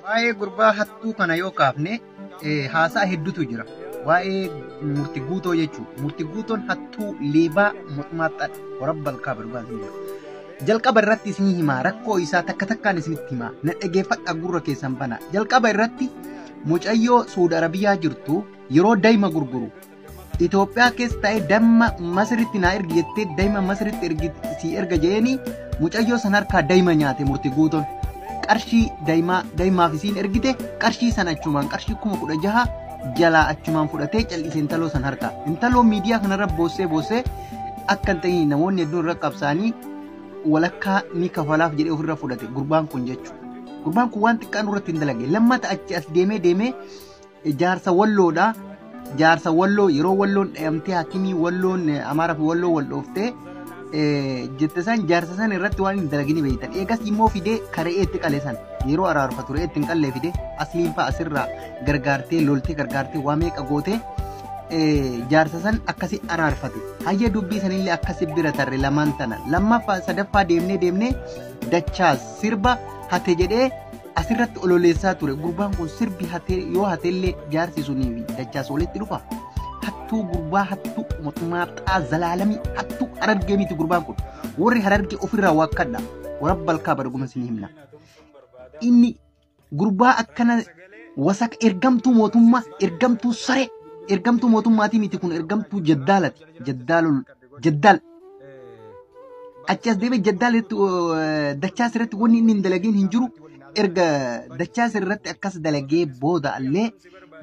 Waa'ee gurbaa hattuu kana yoo kaafne haasaa hedduutu jira. Waa'ee murti guutoo jechuudha. Murti guutoon hattuu leebaa mootummaadha. Warabbal kaaba dhugaa isin jira. Jalqaba irratti isinii himaa, rakkoo isaa takka takkaan isinitti himaa. Na dhageeffadha, gurra keessan bana. Jalqaba irratti mucayyoo Suudi Arabiyaa jirtu yeroo daa'ima gurguru Itoophiyaa keessa ta'ee damma Masritti naa ergi jettee, daa'ima Masritti ergi si erga jeeni, mucayyoo san harkaa daa'ima nyaate murti guutoon. Qarshii daa'imaa daa'imaaf isiin ergite, qarshii san achumaan qarshii 16,000 jalaa achumaan fudhatee cal'ise intaloo san harkaa. Intaloo miidiyaa kanarra boossee boossee akka hin ta'in namoonni hedduun irra qabsaanii walakkaa ni kafalaaf jedhee ofirra fudhate gurbaan kun jechuudha. Gurbaan kun waan xiqqaan irratti hin dalage. Lammata achi as deemee deemee jaarsa Walloodha. Jaarsa Walloo yeroo Walloon dhayamtee, hakimii Walloon Amaaraa fi Walloo wal dhooftee jette san, jaarsa san irratti waan hin dalagini beektan. Eegas immoo fidee kare'eetti qale san, yeroo araarfatu re'eetti hin qallee fide, asliin fa'a asirraa gargaartee loltee gargaartee waa meeqa gootee jaarsa san akkasi araarfate. Hayya, dubbii sanillee akkasi bira tarre lamaan tana. Lammaffaa sadaffaa deemnee deemnee Dachaas sirba hate jedhee asirratti ololeessaa ture. Gurbaan kun sirbi hatee yoo hatellee jaarsi sunii fi Dachaas walitti dhufa. Hattuu, gurbaa hattuu mootummaa xaa zalaalamii, hattuu Harargee miti gurbaan kun. Warri Harargee ofirraa waakkadha. Warabbal kaaba, dhuguma isin himna. Inni gurbaa akkana wasaka, ergamtuu mootummaa, ergamtuu saree, ergamtuu mootummaatii miti kun, ergamtuu jaddaalati. Jaddaalul jaddaal. Achi as deemee jaddaalitti Dachaas irratti wanni inni hin dalagin hin jiru. Erga Dachaas irratti akkas dalagee booda illee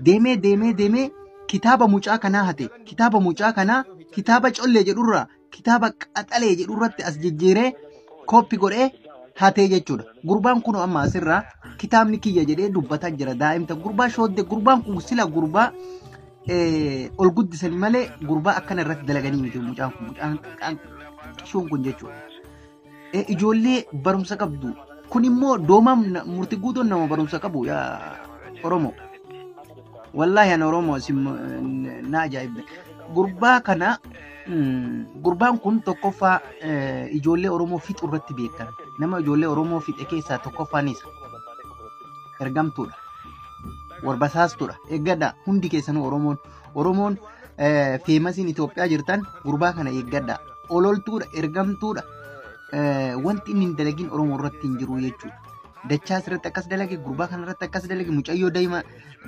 deemee deemee deemee kitaaba mucaa kanaa hate. Kitaaba mucaa kanaa kitaaba Collee jedhurraa kitaaba Qaxalee jedhurratti as jijjiiree copy godhee hatee jechuudha. Gurbaan kun amma asirraa kitaabni kiyya jedhee dubbataa jira daa'imta. Gurbaa shooddee gurbaan kun sila gurbaa ol guddisanii malee gurbaa akkana irratti dalaganii miti mucaan kun, mucaan xiqqaan qishuun kun jechuudha. Ijoollee barumsa qabdu kun immoo doomaan murti guutuun nama barumsa qabu, yaa Oromoo. Wallaahi ana Oromoo isin na ajaa'ibde. Gurbaa kana, gurbaan kun tokkoffaa ijoollee Oromoo fixu irratti beekame. Nama ijoollee Oromoo fixe keessaa tokkoffaan isa. Ergamtuudha. Warbasaastuudha. Eeggadhaa hundi keessanuu, Oromoon. Oromoon famousiin Itoophiyaa jirtan gurbaa kana eeggadhaa. Ololtuudha, ergamtuudha. Wanti inni hin dalagin Oromoo irratti hin jiru jechuudha. Dachaas irratti akkas dalage, gurbaa kana irratti akkas dalage, mucayyoo daa'ima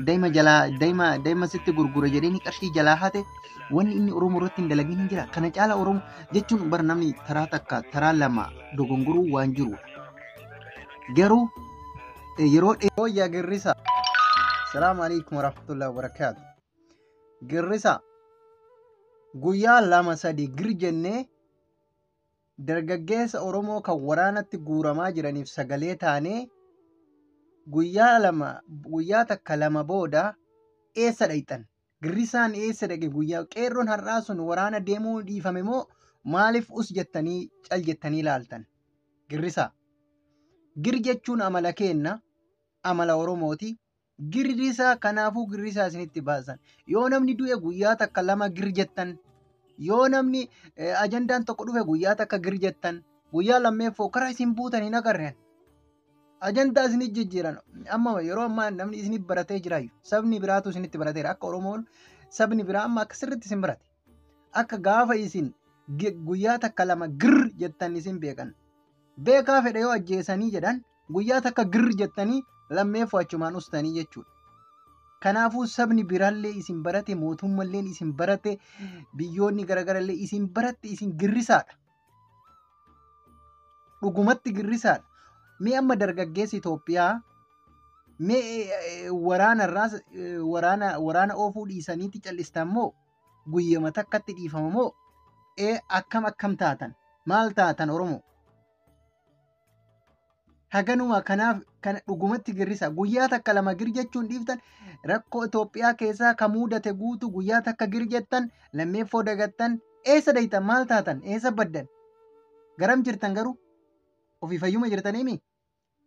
daa'ima jalaa daa'ima daa'ima sitti gurgura jedhanii qarshii jalaa hate. Wanni inni Oromoo irratti hin dalagin hin jira. Kana caala Oromoo jechuun bar namni taraa takka taraa lama dogongoruu waan jirudha. Garuu yeroo dheeroo yaa girrisa. Salaamu alaikum warahmatullahi wabarakaatu. Girrisa, guyyaa lama sadi gir jennee dargaggeessa Oromoo kan waraanatti guuramaa jiraniif sagalee taanee, guyyaa lama, guyyaa takka lama booda eessa dhayxan? Girrisaan eessa dhaqe? Guyyaa qeerroon har'aa sun waraana deemuu dhiifame moo maaliif us jettanii cal jettanii ilaaltan? Girrisaa. Gir jechuun amala keenna, amala Oromooti. Girrisaa kanaafuu girrisaa isinitti baasan. Yoo namni du'e guyyaa takka lama gir jettan. Yoo namni ajandaan tokko dhufe guyyaa takka gir jettan. Guyyaa lammeeffoo karaa isin buutan hin agarreen. Ajandaa isinit jijjiiran. Amma yeroo ammaa namni isinit baratee jiraayu. Sabni biraatu isinitti barateera. Akka Oromoon sabni biraa amma akka sirriitti isin barate. Akka gaafa isin guyyaa takka lama gir jettan isin beekan. Beekaa fedhe yoo ajjeesanii jedhan guyyaa takka gir jettanii lammeeffoo achumaan ustanii jechuudha. Kanaafuu sabni biraallee isin barate, mootummalleen isin barate, biyyoonni garaagarallee isin baratte, isin girrisaadha. Dhugumatti girrisaadha. Mee amma dargaggeessi Itoophiyaa mee waraanarraas waraana oofuu dhiisaniiti callistan moo guyyama takkatti dhiifama moo akkam akkam taatan, maal taatan Oromoo? Haganuma kanaaf kana dhugumatti girrisa. Guyyaa takka lama gir jechuun dhiiftan, rakkoo Itoophiyaa keessaa kan mudate guutu guyyaa takka gir jettan, lammeeffoo dagattan, eessa daytan, maal taatan, eessa baddan, garam jirtan? Garuu ofii fayyuma jirtaniimi,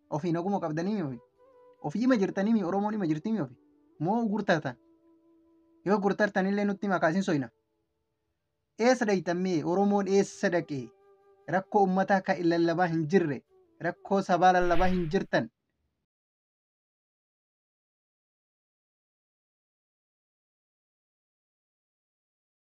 ofii naguma qabdaniimi, ofii ofii ima jirtaniimi, Oromoon ima jirtimi ofii moo gurtartan? Yoo gurtartan illee nutti makaa, isin soyna. Eessa dhaytan mee Oromoon, eessa dhaqee? Rakkoo ummataa kan lallabaa hin jirre, rakkoo sabaa lallabaa hin jirtan.